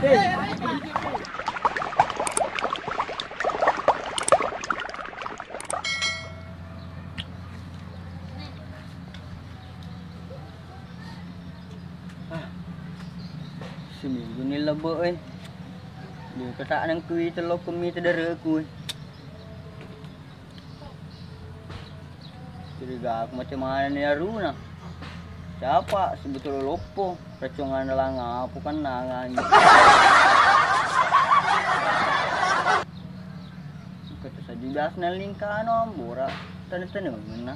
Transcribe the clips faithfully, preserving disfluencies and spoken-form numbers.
Ah, siminggu ni lebbe, eh. Dia ketak nang kui telok kemi tedereku, eh. Curiga aku macam mana ni aruna. Siapa sebetulnya loppo? Racongan dalang apa kan nangan. Kata saja biasa nalingkano ambora. Tane-tane mana?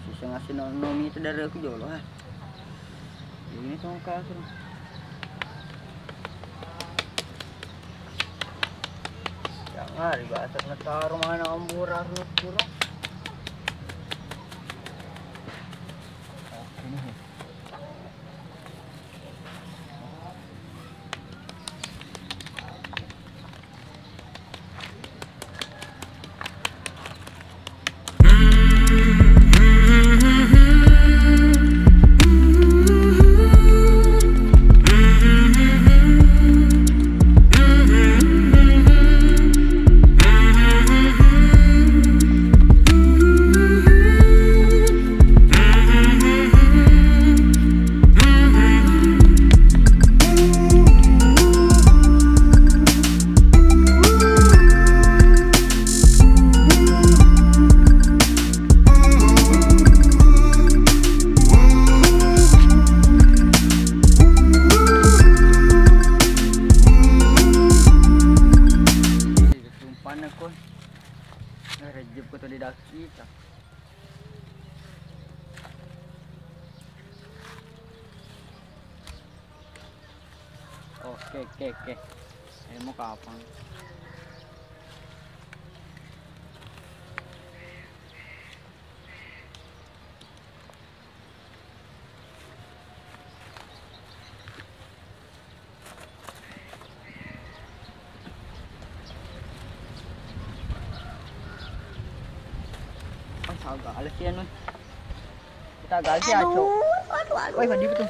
Susah ngasih no-, nomi itu dari aku jolo, ha. Ini tongkat tuh. Jangan dibahas, ngetaro mana ambora, aku pura. Sumpah ko, rejep ko tadi dakita. Oke, oke, oke. Ayo, mau kapan? Oh, saga alas ya, Nun. Kita gagal sih, Aco. Aduh, aduh, aduh. Woi, mandi betul.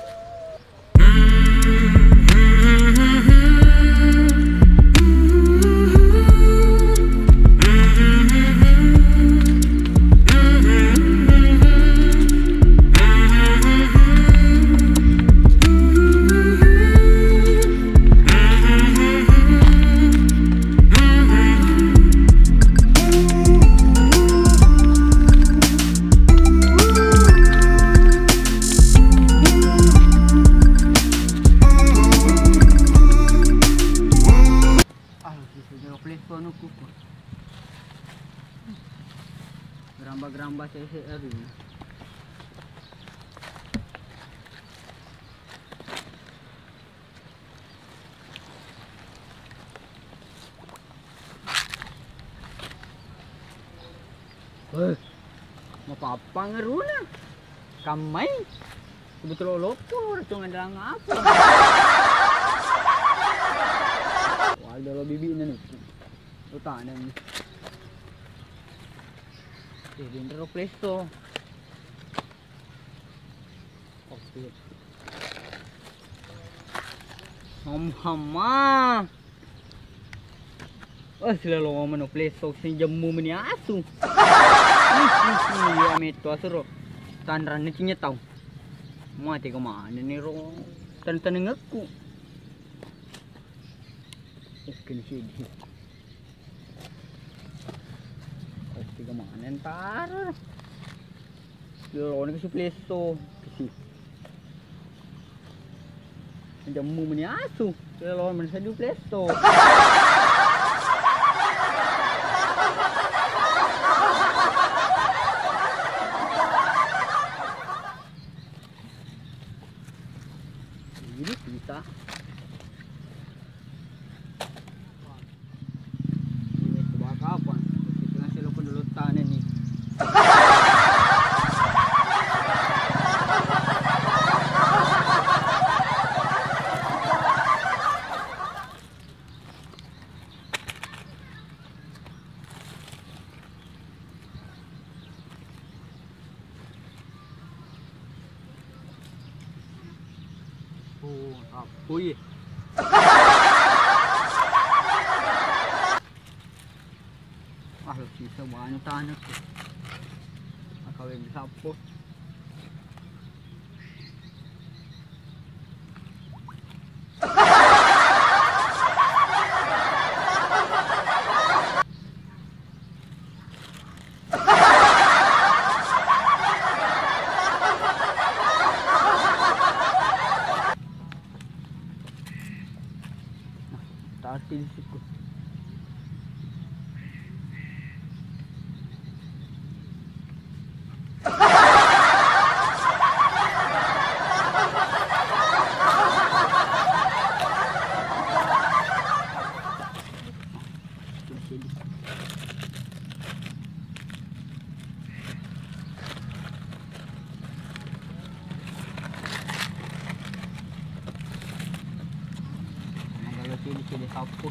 Ah, bisa jawab lepo anu kuku. Geramba-geramba sese aduh. Eh, mapappang aruna. Kammai. Kebetulan loppo, racongan dalang apa? Wah, ada lo bibi ini nih. Lo tanam. Eh, di Play Store. Oke. Om hama. Oh, silalo mano Play Store sing jemmu meni asu. Ih, ih, ih, iya meto asuro. Tanranne cinya tau. Mate kemana nih ro? Tantanengekku. Oke, ini sih. Pasti kemana ntar? Lelone ke si Play Store. Ke si. Jemmu meni asu. Lelone meni sadu Play Store. Ini kita. Ini coba kapan? Kita ngasih lo pendulu tanah nih. Oh iya. Ah, lo sisa banyak tanya tuh. Akawin sapo. Tati di situ. Magalo cili-cili sapu.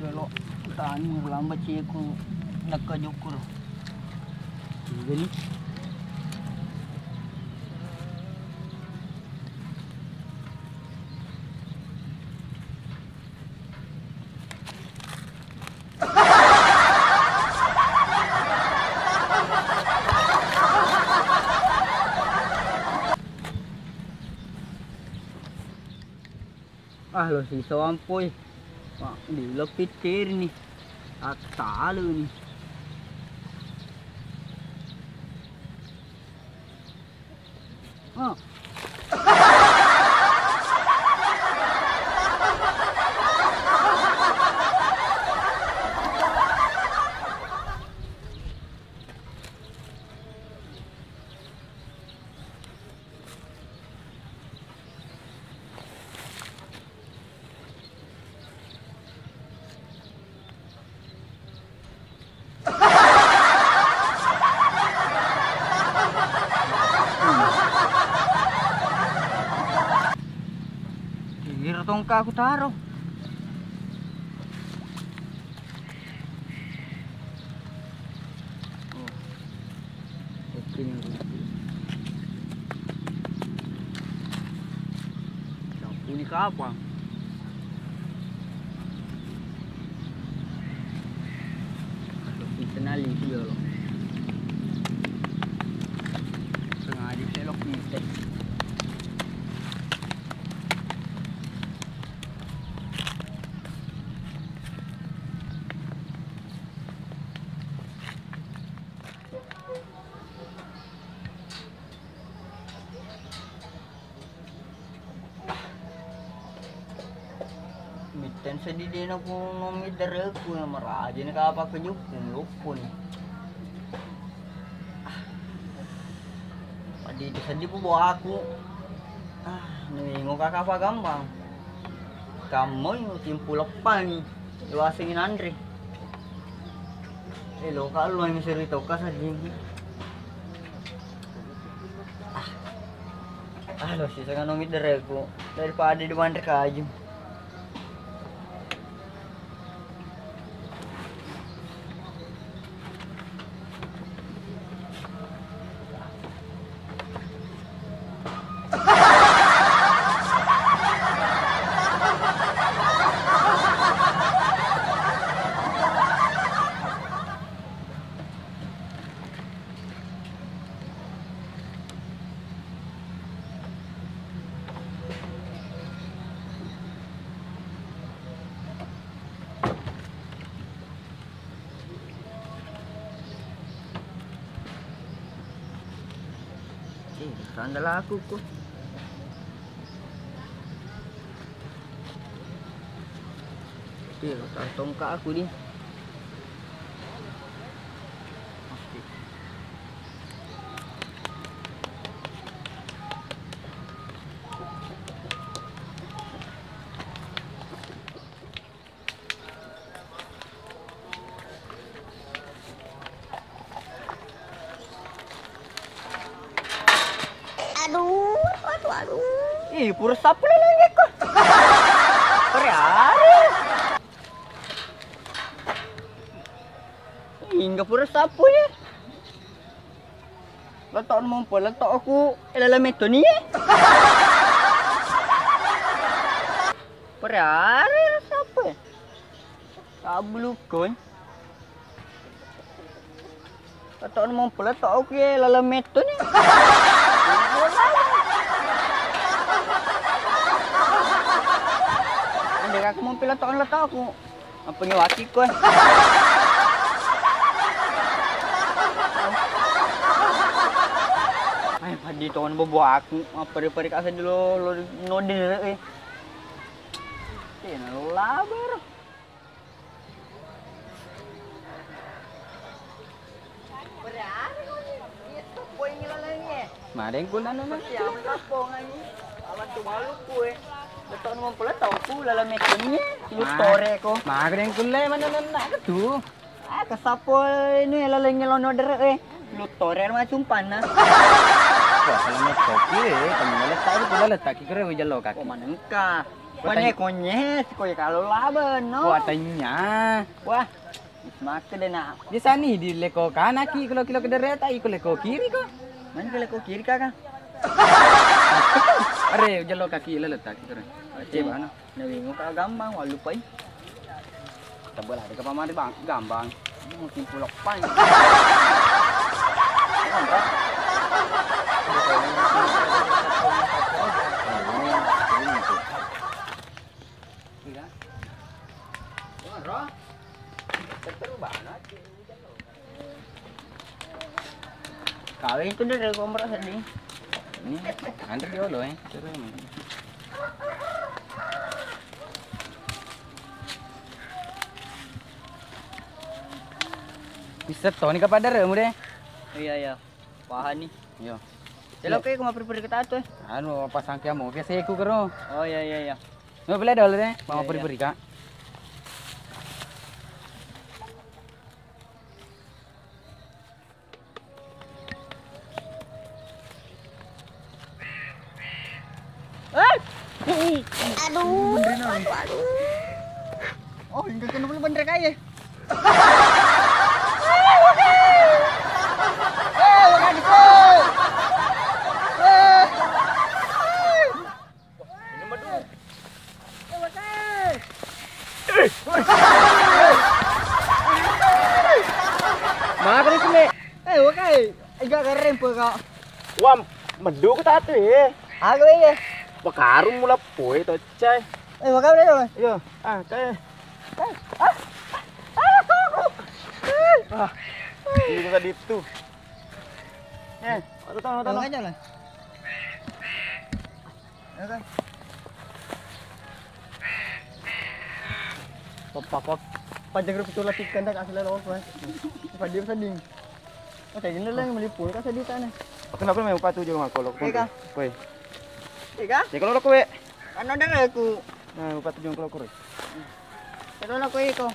Galo tani lamba cieku nakka jukur. Jadi Ah, lo sisa wampoi. Pak, di lo pittir ni. Attalu ni. Oh. Iro tongka aku taro. Oh. Oke, nih, oke. Sapu ini kapan? Kenali dia loh. Sengaja selok nih, teh. Mitten seddi dena ku nommi dereku ya maraja ni kapa kejukku loppo ni. Padi seddi ku bawa aku. Ah, nuingo kaka apa gampang. Kamu timpu leppangi. Iwasengi nanre. Eh, lo ka lo yang seri toka sading. Ah, lo sisa kanomi dereku daripada di manre kaju. Eh, sandal aku ko. Eh, tongka aku di. Aduh, aduh, aduh. Ih, pura sapu lelengekko. Pura ari. Hingga pura sapu ya. Letok mompo letok aku, eh, lala metoni ya. Pura are sapu ya. Kablu kon. Letok mompo letok aku ya, lala metoni. Ande aku mompo letok letok aku. Apa nyewaki kowe? Ay, padi ton bobo aku. Apa pari-pari kasa dulu lo node eh. Tena labar. Madeng kulla nana. Siapa kapongan ni? Awan tu malu kue. Betok nomor pula tau ku lala metoni. Lu tore ko. Madeng kulla mana nana tu? Ah, kasapo ini lala ngelono dere eh. Lu tore ma cumpanna. Wah, kalau metoni eh, kamu letak itu kulla letak kira wi jalo kaki. Oh, manengka. Konye, konye, sikoye kalo laben, no? Watanya. Wah, maka deh, nak. Biasa ni di leko kanaki kilo-kilo kedere, tak iko leko kiri ko. Mana ke leko kiri, Kakak? Are, jalo kaki lelet tak kira. Coba, no. Nawi muka gampang, walu pai. Tebel ada ke pamari, Bang, gampang. Mungkin pulak pan. Kawin itu dari kompor sedih. Ini antar dulu eh. Bisa toni kapadare mu deh. Iya, iya. Paham nih. Iya. Jalo ke kuma pripri kita tuh. Anu pasang kiamu biasa aku kero. Oh iya, iya, iya. Mau beli dulu deh, mau pripri kak. Eh! Aduh. Oh, hingga kena bulu bendera kaya. Eh, wakan itu. Eh. Maka ni kule. Eh, wakai. Iga gareng po ka. Wam, medu ko tatu eh. Aga iya. Pakarung mula poe to cai. Eh, wakai udah. Iya. Ah, cai. Ah. Ini tadi tu. Eh, ada tahu, ada tahu. Aja lah. Ya kan? Papa, papa, panjang rupiah tulah tikan dah kasih lalu apa? Padi seding. Oke, gini lah yang meliput kasih di sana. Aku kenapa memang patu juga ngako lo? Ika. Kue. Ika? Ya kalau lo kue. Kan ada aku. Nah, patu juga kalau kue. Kalau lo kue kau.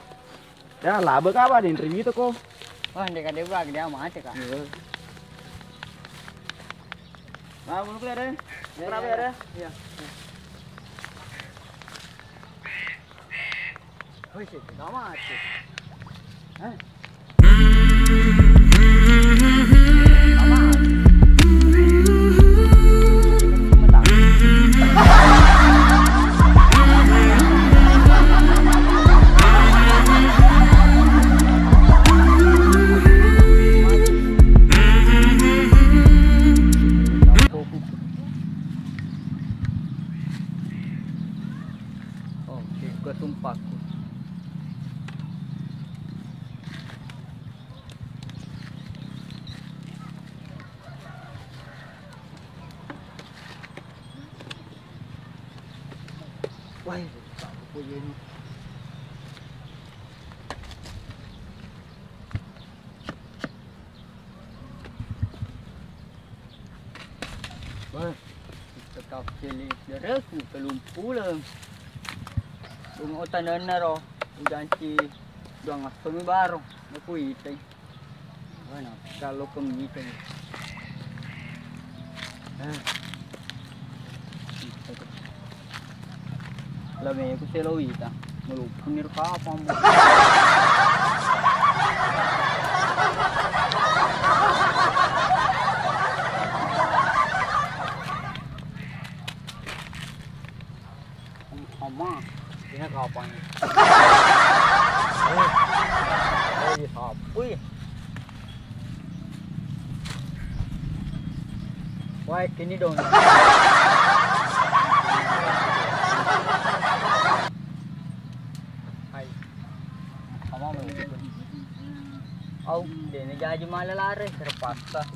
Ya, laba ka, Pak, di interview itu ko. Wah, ndek kade gua gede amat ya, Kak. Iya. Nah, menurut ada? Iya, kenapa iya, ada? Iya. Wih, sih, gede amat sih. Hah? Oke, gua tumpakku. Wah, tak apa je ni. Wah, tetap pilih dereku telung puleng. Bunga utan denaro, ujanci doang asemi baro, aku itai. Mana? Kalau kemite. Ah. Lame ku selo wita. Melukun nir kapang. Wih, wih, sapu ya. Wah, kini dong. Hai. Sama mau. Au, dene jaji mala lare, terpaksa.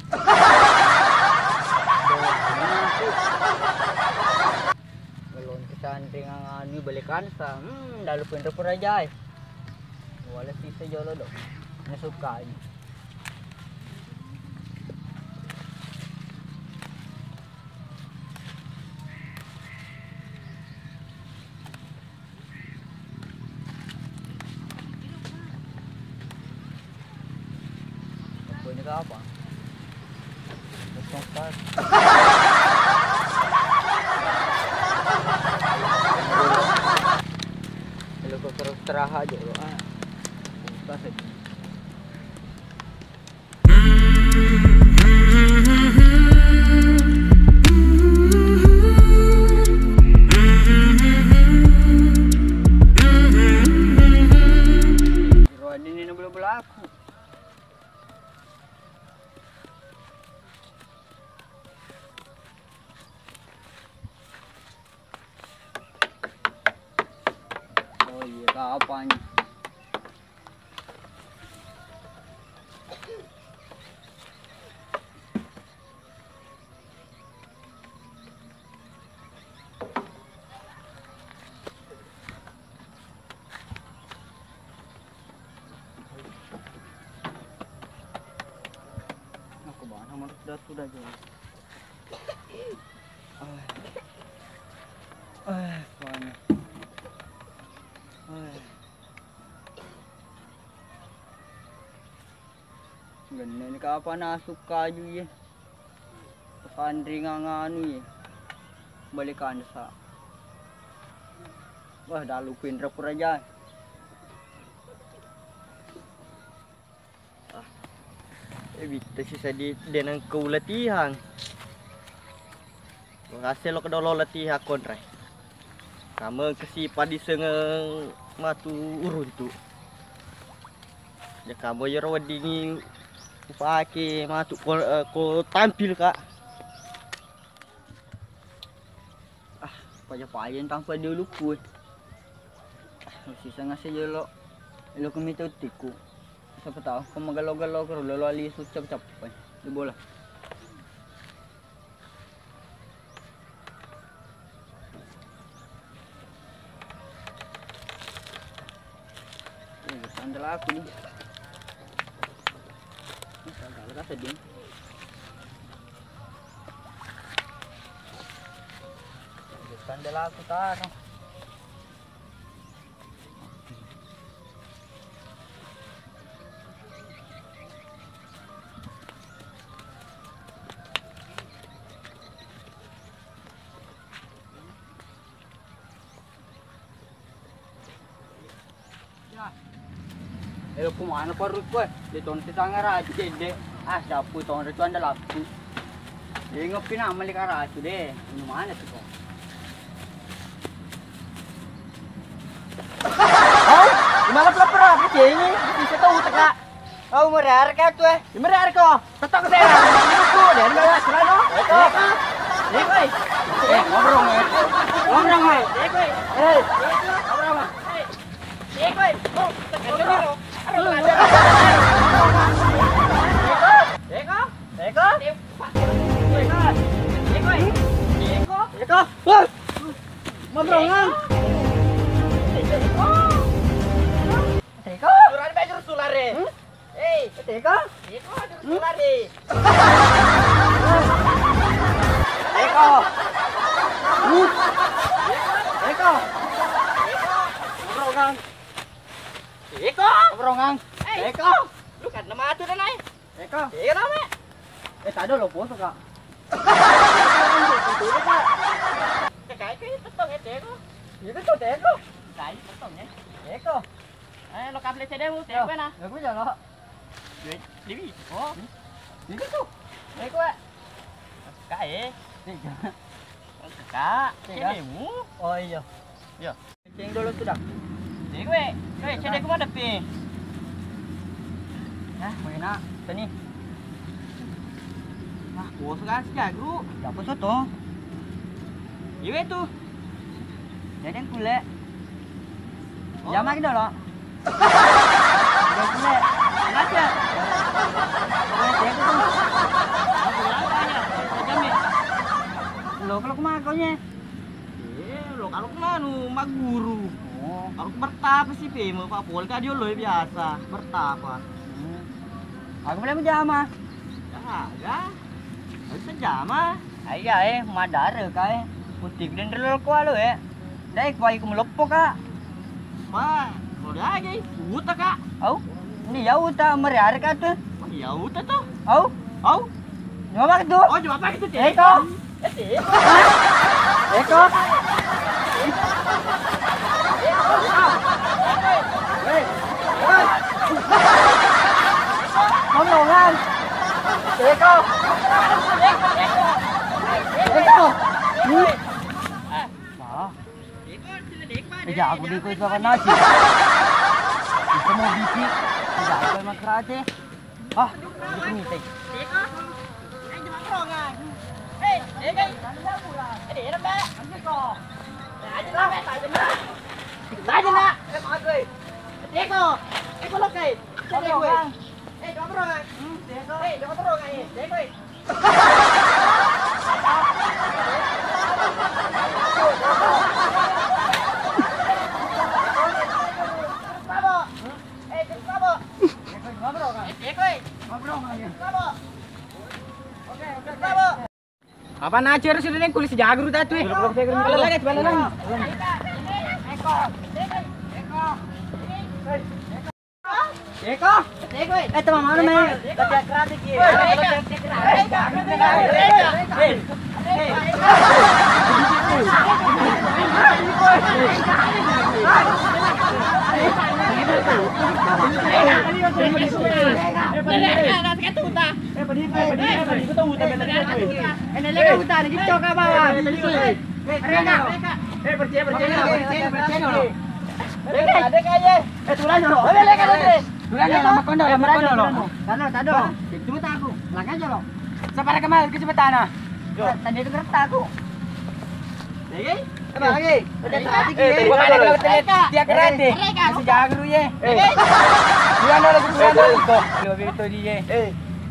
Belum kesandringan anu balikan sa. Hmm, dalu penro pura jai. Wala sisa jolo do. Nasukai. Apa ini ke apa? Kosong sekali. Kalau kau terus teraha aja lo, ah. Buka saja. Ini bela-belaku. Oh iya, kapan? Aku bawa nomor datu dah, Jeng. Ah. Ah, banyak. Ah. Genne ni kapan nasuk kaju ye. Pesandringan anu ye. Balikan sa. Wah, dalu pinra pura jai. Ah. Eh, bitta sisa di denang kau latihang. Makasih lo kedolo latihang konrai. Kamu kesipa disengeng matu uruntu. Ya kamu yero weddingi upake matu ko, eh, ko tampil, Kak. Ah, paja-paja tanpa diulukku, eh. Ah, sisa ngasih jelo. Lo kemita utiku. Siapa tahu kau magalo-galo karo lolo ali sucap-cap, eh. Di bola. Eh, sandal aku nih. Ini sandal kah sedih? Sandal aku taruh. Elo ku mana parut koe, de tong tetangga raju cedde. Ah, sapu tong retu anda laku. De ngopi nama le karacu de. Ini mana sih kok? Au, malah pelapar apa cengi? Bisa tahu teka. Au mereka tuh eh. Di mana ko? Tetok deh. Aku deh, mana serano? Eko. Eko. Eh, ngobrol, eh. Ngobrol, eh. Eko. Eh, ngobrol, eh. Eko. Eko. Eko. Eko. Eko. Eko. Eko. Ngobrol, Ngang. Eko. Eko. Suran bejur sulare. Hmm? Hei, Teko? Teko, hmm? Lari. Teko. Hmm? Teko. Bro, Kang. Teko. Bro, Kang. Hei. Teko. Lu kan nama atuh dan ai. Teko. Teko nama? Eh, tadi lo foto, Kak. Teko, Kak. Kayak kayak petong ya, Teko. Itu tuh Teko. Kayak petong ya. Teko. Eh, lo kabel C D mu, Teko na. Aku jalan. Dewi. Oh. Ini tuh. Ini kuat. Kak, eh. Tiga. Kak, tiga. Ini mu. Oh iya. Iya. Ceng dulu sudah. Eh, kowe, kowe, cedde ku madepi. Hah, kowe nak, teni. Ah, bos kan si Jagru. Ya, apa soto? Iwe tu. Jadi yang kulit. Oh. Jam lagi dulu. Yang kulit. Ngaca. Kulit dia tu. Lo kalau kemana kau nya? Eh, lo kalau kemana magguru? Oh. Kalau bertapa sih, Pemo, Pak Polka dia lo biasa bertapa. Hmm. Aku boleh menjama. Ya, ya. Bisa jama. Iya, eh, madara kai. Putih dan relo kualo, eh. Dai, kuai ku meloppo, Kak. Wah, udah aja, uta, Kak. Au? Ini ya uta, meriare, Kak, tuh. Oh, iya, uta tuh. Au? Au? Coba tuh. Oh, coba itu, Cek. Eko. Eh, Cek. Eko. Hei. Hei. Ngomong, Kang. Eko. Eko. Nah. Eja, aku di kuis makan nasi. Bisa mau biji. Eja, aku emang kerate. Ah, itu nih, teh. Eko, eko lo kai. Eko, Bang. Eh, coba bro, Bang. Hmm, eko. Eh, coba bro, Bang. Eko. Apa nacer sudah nih kulit si Jagru tadi tuh, eh? Kalau lagi, coba lagi. Eko. Eko. Eh, teman mana, men? Latihan karate, Ki. Eh, percaya, percaya. Eh, tulang dulu. Eh, leka, leka. Tulang dulu, lama kondo, lama kondo lo. Tado, tado. Cuma tak aku. Langkah aja lo. Sapara kemana kecepatanna? Tadi itu kereta aku. Lagi? Coba lagi. Lagi. Eh, tadi gua mana kalau telat dia karate. Masih jago dulu, ye. Eh. Tulang dulu, tulang dulu. Kok, lu betul dia. Eh.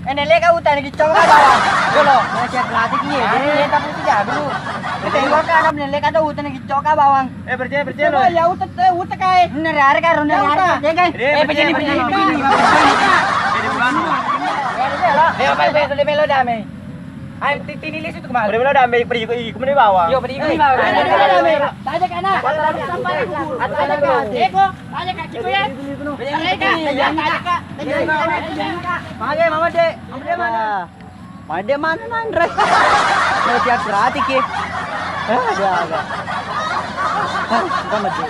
Eh, nelle ka utana giccoka bawang. Yo lo, nelle ka utana giccoka bawang. Eh, percaya, percaya lo. Ya uta, eh, uta kai. Nere are karo nere are kai. Eh, percaya, percaya, percaya. Eh, apa, apa, melo damai. Ai, titini lisu tu kemarin. Melo damai, pergi ke, ke mana bawang. Yo, pergi ke bawang. Tanya kana. Tanya kana. Eko. Aja kaki ku ya. Aja kaki. Aja kaki. Mage mama de. Mama de mana? Mama de mana nanre? Mau tiap gratis ki. Eh, ada ada. Hah, kita maju.